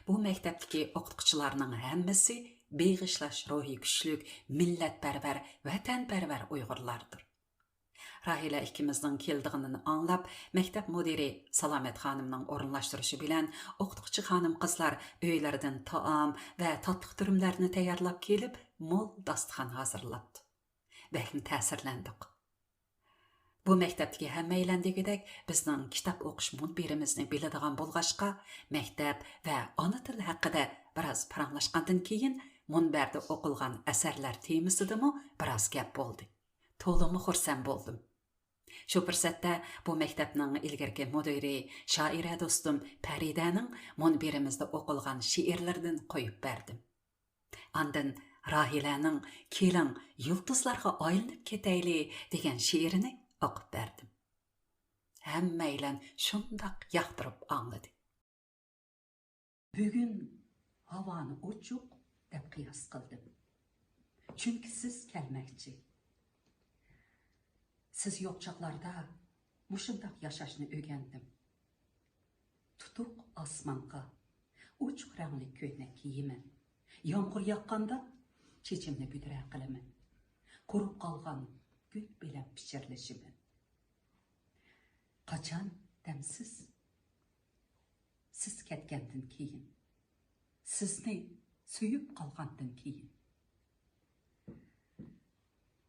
بۇ مەكتەپتىكى ئوقۇتقۇچىلارنىڭ ھەممىسى بېغىشلاش روھى كۈچلۈك، مىللەتپەرۋەر، ۋەتەنپەرۋەر ئۇيغۇرلاردۇر. راھىلە ئىككىمىزنىڭ كېلىدىغىنىنى ئاڭلاپ، مەكتەپ مۇدىرى سالامەت خانىمنىڭ ئورۇنلاشتۇرۇشى بىلەن ئوقۇتقۇچى خانىم-قىزلار ئۆيلىرىدىن تائام ۋە تاتلىق تۈرۈملەرنى تەييارلاپ كېلىپ، مول داستىخان ھازىرلاپتۇ. بەكمۇ تەسىرلەندۇق. بۇ مەكتەپتىكى ھەممەيلەن دېگۈدەك بىزنىڭ كىتاب ئوقۇش مۇنبىرىمىزنى بىلىدىغان بولغاچقا، مەكتەپ ۋە ئانا تىل ھەققىدە بىراز پاراڭلاشقاندىن كېيىن، مۇنبەردە ئوقۇلغان ئەسەرلەر تېمىسىدىمۇ بىراز گەپ بولدى. تولىمۇ خۇرسەن بولدۇم. شۇ پۇرسەتتە بۇ مەكتەپنىڭ ئىلگىرىكى مۇدىرى، شائىرە دوستۇم پەرىدەنىڭ مۇنبىرىمىزدە ئوقۇلغان شېئىرلىرىدىن قويۇپ بەردىم. ئاندىن راھىلەنىڭ «كېلىڭ، يۇلتۇزلارغا ئايلىنىپ كېتەيلى» دېگەن شېئىرىنى ئوقۇپ بەردىم. ھەممەيلەن شۇنداق ياقتۇرۇپ ئاڭلىدى. بۈگۈن ھاۋانى ئوچۇق دەپ قىياس قىلدىم. چۈنكى سىز كەلمەكچى. سىز يوق چاغلاردا مۇشۇنداق ياشاشنى ئۆگەندىم. تۇتۇق ئاسمانغا ئوچۇق رەڭلىك كۆينەك كىيىمەن. يامغۇر ياغقاندا چېچىمنى بۈدرە قىلىمەن. قۇرۇپ قالغان گۈل بىلەن پىچىرلىشىمەن. قاچان دەمسىز؟ سىز كەتكەندىن كېيىن، سىزنى سۆيۈپ قالغاندىن كېيىن،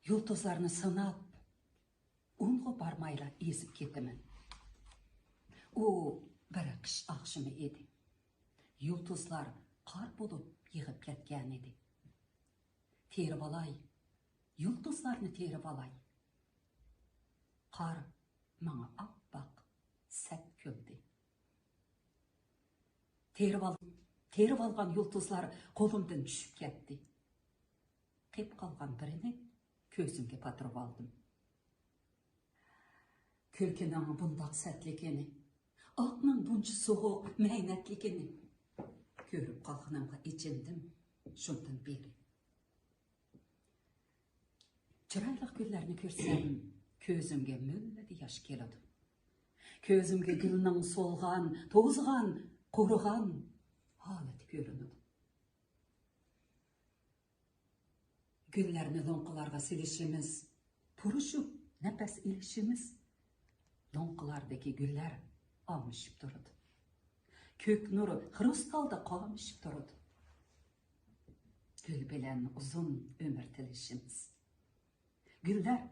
يۇلتۇزلارنى ساناپ، ئۇنغا بارمايلا ئېزىپ كېتىمەن. ئۇ بىر قىش ئاخشىمى ئىدى. يۇلتۇزلار قار بولۇپ يېغىپ كەتكەنىدى. تېرىۋالاي، يۇلتۇزلارنى تېرىۋالاي. قار ماڭا ئاپئاق سەت كۆردى. تېرىۋال-، تېرىۋالغان يۇلتۇزلار قولۇمدىن چۈشۈپ كەتتى. قېپ قالغان بىرىنى كۆزۈمگە پاتۇرۇۋالدىم. كۈلكىنىڭ بۇنداق سەتلىكىنى، ئاقنىڭ بۇنچە سوغۇق مەينەتلىكىنى كۆرۈپ قالغىنىمغا ئېچىندىم شۇندىن بېرى. چىرايلىق گۈللەرنى كۆرسەم، كۆزۈمگە مۈللىدە ياش كېلىدۇ. كۆزۈمگە گۈلنىڭ سولغان، توزغان، قۇرۇغان ھالىتى كۆرۈنىدۇ. گۈللەرنى لوڭقىلارغا سېلىشىمىز، پۇرىشىپ نەپەس ئېلىشىمىز، لوڭقىلاردىكى گۈللەر ئالمىشىپ تۇرىدۇ. كۆك نۇر خرۇستالدا قامىشىپ تۇرىدۇ. گۈل بىلەن ئۇزۇن ئۆمۈر تىلىشىمىز. گۈللەر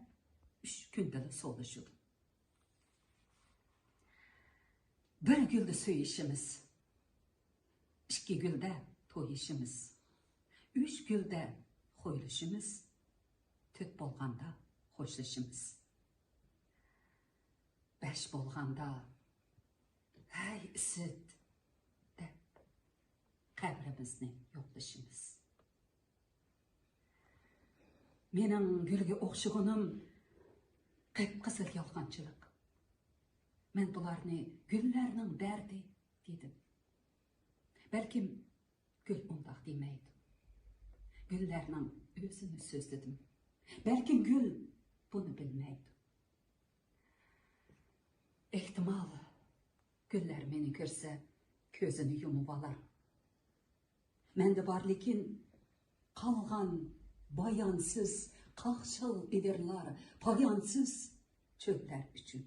ئۈچ كۈندىلا سولىشىدۇ. بىر گۈلدە سۆيۈشىمىز، ئىككى گۈلدە تويۇشىمىز، ئۈچ گۈلدە خۇيلىشىمىز، تۆت بولغاندا خوشلىشىمىز. بەش بولغاندا، ھەي ئىسىت دەپ قەبرىمىزنى يوقلىشىمىز. مېنىڭ گۈلگە ئوخشىغىنىم قىپقىزىل يالغانچىلىق. مەن بۇلارنى گۈللەرنىڭ دەردى دېدىم. بەلكىم گۈل ئۇنداق دېمەيدۇ. گۈللەرنىڭ ئۆزىنى سۆزلىدىم. بەلكىم گۈل بۇنى بىلمەيدۇ. ئېھتىمال، گۈللەر مېنى كۆرسە، كۆزىنى يۇمۇۋالار. مەندە بار لېكىن قالغان بايانسىز قاقشال ئېدىرلار، پايانسىز چۆللەر ئۈچۈن.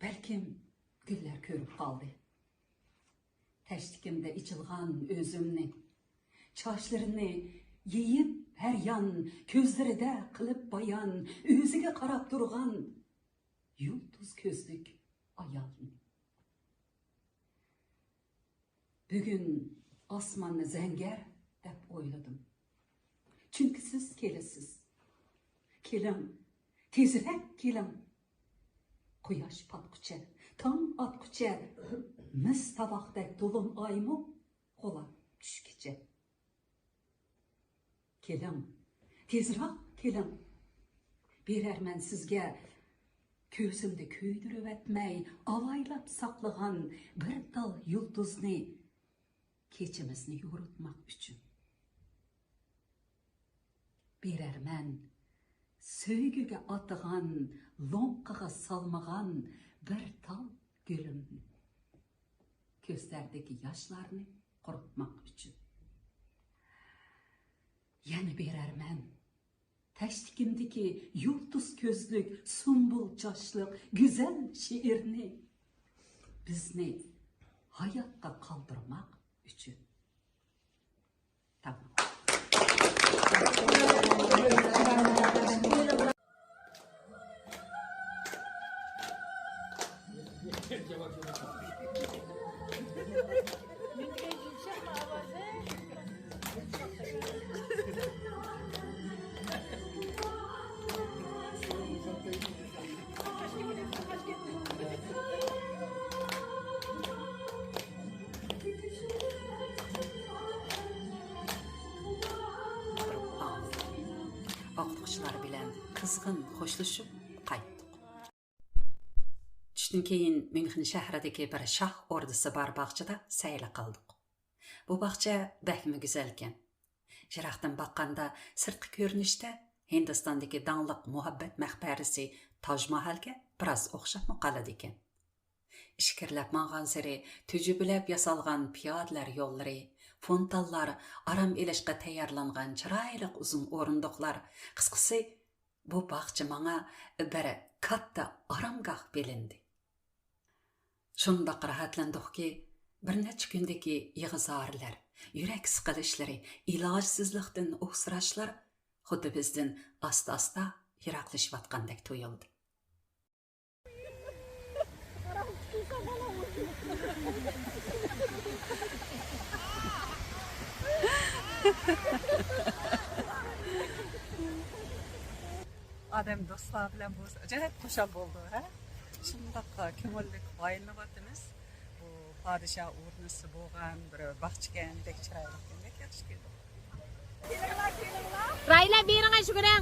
بەلكىم گۈللەر كۆرۈپ قالدى تەشتىكىمدە ئېچىلغان ئۆزۈمنى. چاچلىرىنى يېيىپ ھەر يان، كۆزلىرىدە قىلىپ بايان، ئۆزىگە قاراپ تۇرغان يۇلتۇز كۆزلۈك ئايالنى. بۈگۈن ئاسماننى زەڭگەر دەپ ئويلىدىم. چۈنكى سىز كېلىسىز. كېلىڭ، تېزرەك كېلىڭ. قۇياش پاتقۇچە، تاڭ ئاتقۇچە، مىس تاۋاقتەك دولۇن ئايمۇ غۇلاپ چۈشكىچە. كېلىڭ، تېزراق كېلىڭ. بېرەرمەن سىزگە كۆزۈمدە كۆيدۈرۈۋەتمەي ئاۋايلاپ ساقلىغان بىر تال يۇلتۇزنى، كېچىمىزنى يورۇتماق ئۈچۈن. بېرەرمەن سۆيگۈگە ئاتىغان، لوڭقىغا سالمىغان بىر تال گۈلۈمنى. كۆزلەردىكى ياشلارنى قۇرۇتماق ئۈچۈن. يەنە بېرەرمەن تەشتىكىمدىكى يۇلتۇز كۆزلۈك، سۇمبۇل چاچلىق گۈزەل شېئىرنى، بىزنى ھاياتتا قالدۇرماق ئۈچۈن. تامام. ئوقۇتقۇچىلار بىلەن قىزغىن خوشلىشىپ قايتتۇق. چۈشتىن كېيىن ميۇنخېن شەھىرىدىكى بىر شاھ ئوردىسى بار باغچىدا سەيلە قىلدۇق. بۇ باغچە بەكمۇ گۈزەلكەن. يىراقتىن باققاندا سىرتقى كۆرۈنۈشتە ھىندىستاندىكى داڭلىق مۇھەببەت مەقبەرىسى تاج ماھەلگە بىراز ئوخشاپمۇ قالىدىكەن. ئىچكىرىلەپ ماڭغانسېرى تۈجۈبىلەپ ياسالغان پىيادىلەر يوللىرى، فونتانلار، ئارام ئېلىشقا تەييارلانغان چىرايلىق ئۇزۇن ئورۇندۇقلار، قىسقىسى، بۇ باغچە ماڭا بىر كاتتا ئارامگاھ بىلىندى. شۇنداق راھەتلەندۇقكى، بىر نەچچە كۈندىكى يىغا-زارلار، يۈرەك سىقىلىشلىرى، ئىلاجسىزلىقتىن ئۇھسىراشلار خۇددى بىزدىن ئاستا-ئاستا يىراقلىشىۋاتقاندەك تۇيۇلدى. ئادەم دوستلار بىلەن بولسا ئاجايىپ خۇشال بولىدۇ، ھە؟ شۇنداق كۆڭۈللۈك بايلىنىۋاتىمىز. بۇ پادىشاھ ئورنىسى بولغان بىر باغچىكەن، بەك چىرايلىقكەن، بەك ياخشى كۆردۈم. رايلا بېرىڭە شۈگۈرەڭ.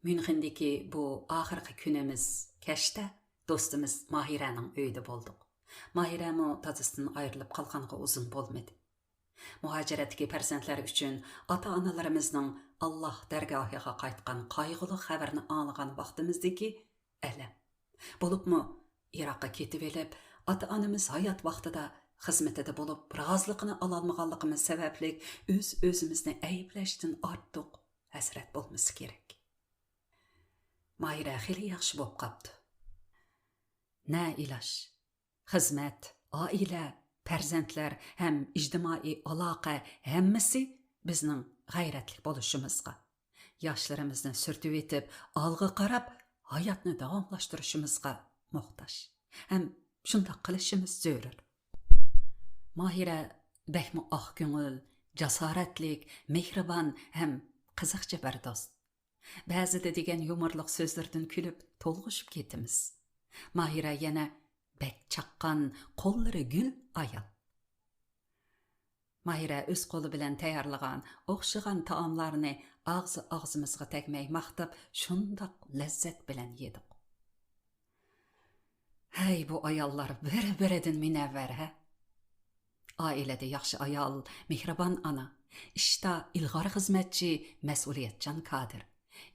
ميۇنخېندىكى بۇ ئاخىرقى كۈنىمىز كەچتە دوستىمىز ماھىرەنىڭ ئۆيىدە بولدۇق. ماھىرەمۇ دادىسىدىن ئايرىلىپ قالغانغا ئۇزۇن بولمىدى. مۇھاجىرەتتىكى پەرزەنتلەر ئۈچۈن ئاتا-ئانىلىرىمىزنىڭ ئاللاھ دەرگاھىغا قايتقان قايغۇلۇق خەۋىرىنى ئاڭلىغان ۋاقتىمىزدىكى ئەلەم، بولۇپمۇ ئىراققا كېتىۋېلىپ، ئاتا-ئانىمىز ھايات ۋاقتىدا خىزمىتىدە بولۇپ، رازىلىقىنى ئالالمىغانلىقىمىز سەۋەبلىك ئۆز-ئۆزىمىزنى ئەيىبلەشتىن ئارتۇق ھەسرەت بولمىسا كېرەك. ماھىرە خېلى ياخشى بولۇپ قاپتۇ. نە ئىلاج، خىزمەت، ئائىلە، پەرزەنتلەر ھەم ئىجتىمائىي ئالاقە، ھەممىسى بىزنىڭ غەيرەتلىك بولۇشىمىزغا، ياشلىرىمىزنى سۈرتۈۋېتىپ، ئالغا قاراپ ھاياتنى داۋاملاشتۇرۇشىمىزغا موھتاج. ھەم شۇنداق قىلىشىمىز زۆرۈر. ماھىرە بەكمۇ ئاق كۆڭۈل، جاسارەتلىك، مېھرىبان ھەم قىزىقچى بىر دوست. بەزىدە دېگەن يۇمۇرلۇق سۆزلىرىدىن كۈلۈپ تولغىشىپ كېتىمىز. ماھىرە يەنە بەك چاققان، قوللىرى گۈل ئايال. ماھىرە ئۆز قولى بىلەن تەييارلىغان ئوخشىغان تائاملارنى ئاغزى ئاغزىمىزغا تەگمەي ماختاپ، شۇنداق لەززەت بىلەن يېدۇق. ھەي، بۇ ئاياللار بىر-بىرىدىن مۇنەۋۋەر، ھە؟ ئائىلىدە ياخشى ئايال، مېھرىبان ئانا، ئىشتا ئىلغار خىزمەتچى، مەسئۇلىيەتچان كادىر،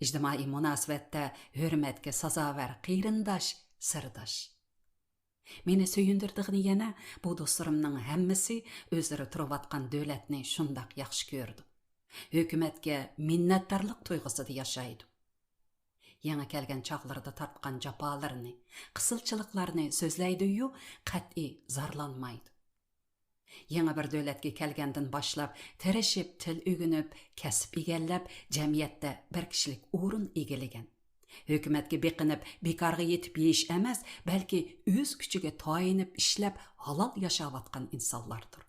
ئىجتىمائىي مۇناسىۋەتتە ھۆرمەتكە سازاۋەر قېرىنداش، سىرداش. مېنى سۆيۈندۈرىدىغىنى يەنە، بۇ دوستلىرىمنىڭ ھەممىسى ئۆزلىرى تۇرۇۋاتقان دۆلەتنى شۇنداق ياخشى كۆرىدۇ. ھۆكۈمەتكە مىننەتدارلىق تۇيغۇسىدا ياشايدۇ. يېڭى كەلگەن چاغلىرىدا تارتقان جاپالىرىنى، قىسىلچىلىقلارنى سۆزلەيدۇ-يۇ، قەتئىي زارلانمايدۇ. يېڭى بىر دۆلەتكە كەلگەندىن باشلاپ تىرىشىپ تىل ئۆگىنىپ، كەسىپ ئىگىلەپ، جەمئىيەتتە بىر كىشىلىك ئورۇن ئىگىلىگەن. ھۆكۈمەتكە بېقىنىپ، بىكارغا يېتىپ يېيىش ئەمەس، بەلكى ئۆز كۈچىگە تايىنىپ ئىشلەپ، ھالال ياشاۋاتقان ئىنسانلاردۇر.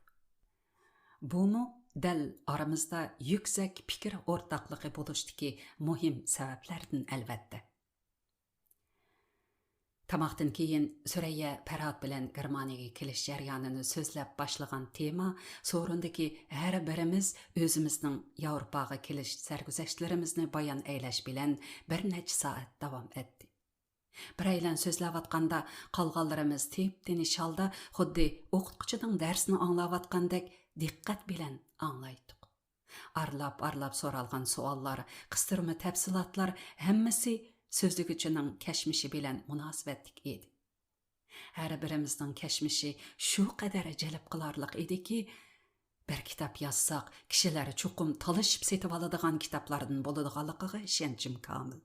بۇمۇ دەل ئارىمىزدا يۈكسەك پىكىر ئورتاقلىقى بولۇشتىكى مۇھىم سەۋەبلەردىن، ئەلۋەتتە. تاماقتىن كېيىن سۈرەييە پەرھات بىلەن گېرمانىيەگە كېلىش جەريانىنى سۆزلەپ باشلىغان تېما سورۇندىكى ھەر بىرىمىز ئۆزىمىزنىڭ ياۋروپاغا كېلىش سەرگۈزەشتلىرىمىزنى بايان ئەيلەش بىلەن بىر نەچچە سائەت داۋام ئەتتى. بىرەيلەن سۆزلەۋاتقاندا، قالغانلىرىمىز تىپ-تىنچ ھالدا خۇددى ئوقۇتقۇچىنىڭ دەرسىنى ئاڭلاۋاتقاندەك دىققەت بىلەن ئاڭلايتتۇق. ئارىلاپ-ئارىلاپ سورالغان سوئاللار، قىستۇرما تەپسىلاتلار ھەممىسى سۆزلىگۈچىنىڭ كەچمىشى بىلەن مۇناسىۋەتلىك ئىدى. ھەر بىرىمىزنىڭ كەچمىشى شۇ قەدەر جەلپ قىلارلىق ئىدىكى، بىر كىتاب يازساق، كىشىلەر چوقۇم تالىشىپ سېتىۋالىدىغان كىتابلاردىن بولىدىغانلىقىغا ئىشەنچىم كامىل.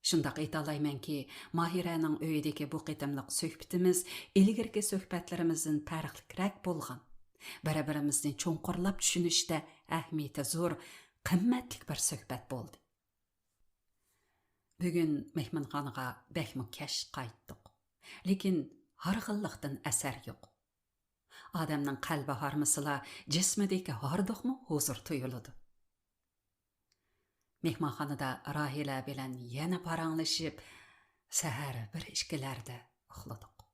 شۇنداق ئېيتالايمەنكى، ماھىرەنىڭ ئۆيىدىكى بۇ قېتىملىق سۆھبىتىمىز ئىلگىرىكى سۆھبەتلىرىمىزدىن پەرقلىقرەك بولغان، بىر-بىرىمىزنى چوڭقۇرلاپ چۈشىنىشتە ئەھمىيىتى زور، قىممەتلىك بىر سۆھبەت بولدى. بۈگۈن مېھمانخانىغا بەكمۇ كەچ قايتتۇق. لېكىن ھارغىنلىقتىن ئەسەر يوق. ئادەمنىڭ قەلبى ھارمىسىلا، جىسمىدىكى ھاردۇقمۇ ھۇزۇر تۇيۇلىدۇ. مېھمانخانىدا راھىلە بىلەن يەنە پاراڭلىشىپ، سەھەر بىر ئىككىلەردە ئۇخلىدۇق.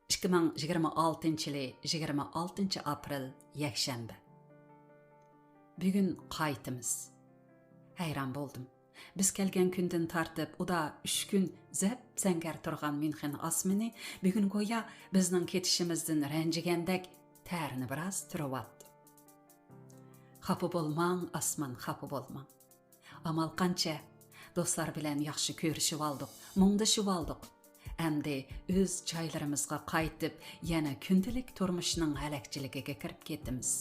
ئىككى مىڭ يىگىرمە ئالتىنچى يىلى يىگىرمە ئالتىنچى ئاپرېل، يەكشەنبە. بۈگۈن قايتىمىز. ھەيران بولدۇم. بىز كەلگەن كۈندىن تارتىپ ئۇدا ئۈچ كۈن زەپ-زەڭگەر تۇرغان ميۇنخېن ئاسمىنى بۈگۈن گويا بىزنىڭ كېتىشىمىزدىن رەنجىگەندەك تەرىنى بىراز تۈرۈۋاپتۇ. خاپا بولماڭ، ئاسمان، خاپا بولماڭ. ئامال قانچە؟ دوستلار بىلەن ياخشى كۆرۈشۈۋالدۇق، مۇڭدىشىۋالدۇق. ئەمدى ئۆز جايلىرىمىزغا قايتىپ، يەنە كۈندىلىك تۇرمۇشنىڭ ھەلەكچىلىكىگە كىرىپ كېتىمىز.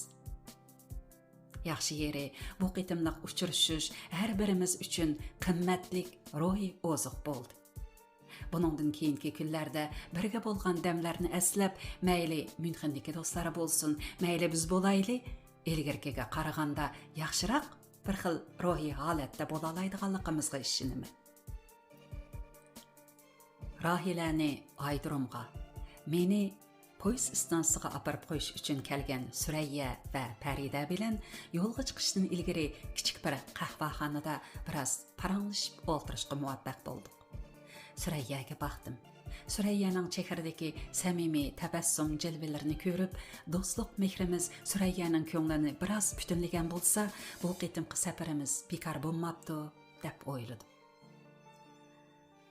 ياخشى يېرى، بۇ قېتىملىق ئۇچرىشىش ھەر بىرىمىز ئۈچۈن قىممەتلىك روھىي ئوزۇق بولدى. بۇنىڭدىن كېيىنكى كۈنلەردە بىرگە بولغان دەملەرنى ئەسلەپ، مەيلى ميۇنخېندىكى دوستلار بولسۇن، مەيلى بىز بولايلى، ئىلگىرىكىگە قارىغاندا ياخشىراق بىر خىل روھىي ھالەتتە بولالايدىغانلىقىمىزغا ئىشىنىمەن. راھىلەنى ئايرودرومغا، مېنى پويىز ئىستانسىسىغا ئاپىرىپ قويۇش ئۈچۈن كەلگەن سۈرەييە ۋە پەرىدە بىلەن يولغا چىقىشتىن ئىلگىرى كىچىك بىر قەھۋەخانىدا بىراز پاراڭلىشىپ ئولتۇرۇشقا مۇۋەپپەق بولدۇق. سۈرەييەگە باقتىم. سۈرەييەنىڭ چېھرىدىكى سەمىمىي تەبەسسۇم جىلۋىلىرىنى كۆرۈپ، دوستلۇق مېھرىمىز سۈرەييەنىڭ كۆڭلىنى بىراز پۈتۈنلىگەن بولسا، بۇ قېتىمقى سەپىرىمىز بىكار بولماپتۇ، دەپ ئويلىدىم.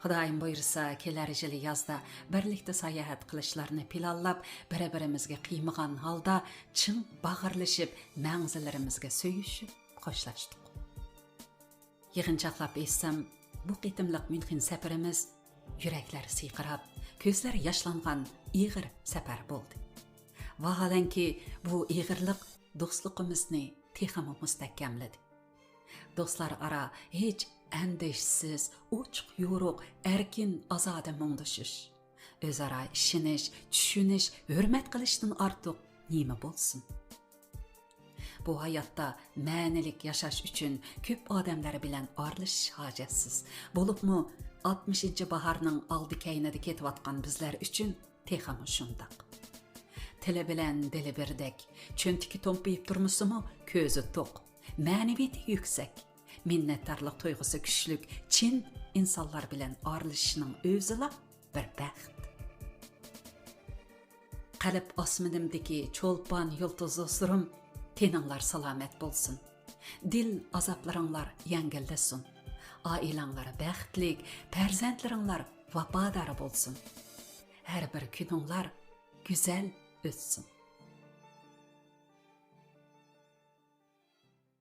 خۇدايىم بۇيرۇسا، كېلەر يىلى يازدا بىرلىكتە ساياھەت قىلىشلارنى پىلانلاپ، بىر-بىرىمىزگە قىيمىغان ھالدا چىڭ باغرىلىشىپ، مەڭزىلىرىمىزگە سۆيۈشۈپ خوشلاشتۇق. يىغىنچاقلاپ ئېيتسام، بۇ قېتىملىق ميۇنخېن سەپىرىمىز يۈرەكلەر سىيقىراپ، كۆزلەر ياشلانغان ئېغىر سەپەر بولدى. ۋاھالەنكى، بۇ ئېغىرلىق دوستلۇقىمىزنى تېخىمۇ مۇستەھكەملىدى. دوستلار ئارا ھېچ ئەندىشىسىز، ئوچۇق-يورۇق، ئەركىن، ئازادە مۇڭدىشىش، ئۆزئارا ئىشىنىش، چۈشىنىش، ھۆرمەت قىلىشتىن ئارتۇق نېمە بولسۇن؟ بۇ ھاياتتا مەنىلىك ياشاش ئۈچۈن كۆپ ئادەملەر بىلەن ئارىلىشىش ھاجەتسىز. بولۇپمۇ ئاتمىشىنچى باھارنىڭ ئالدى-كەينىدە كېتىۋاتقان بىزلەر ئۈچۈن تېخىمۇ شۇنداق. تىلى بىلەن دىلى بىردەك، چۆنتىكى تومپىيىپ تۇرمىسىمۇ، كۆزى توق، مەنىۋىيىتى يۈكسەك، مىننەتدارلىق تۇيغۇسى كۈچلۈك چىن ئىنسانلار بىلەن ئارىلىشىشنىڭ ئۆزىلا بىر بەخت. قەلب ئاسمىنىمدىكى چولپان يۇلتۇز دوستلىرىم، تېنىڭلار سالامەت بولسۇن. دىل ئازابلىرىڭلار يەڭگىللەشسۇن. ئائىلەڭلار بەختلىك، پەرزەنتلىرىڭلار ۋاپادار بولسۇن. ھەر بىر كۈنۈڭلار گۈزەل ئۆتسۇن.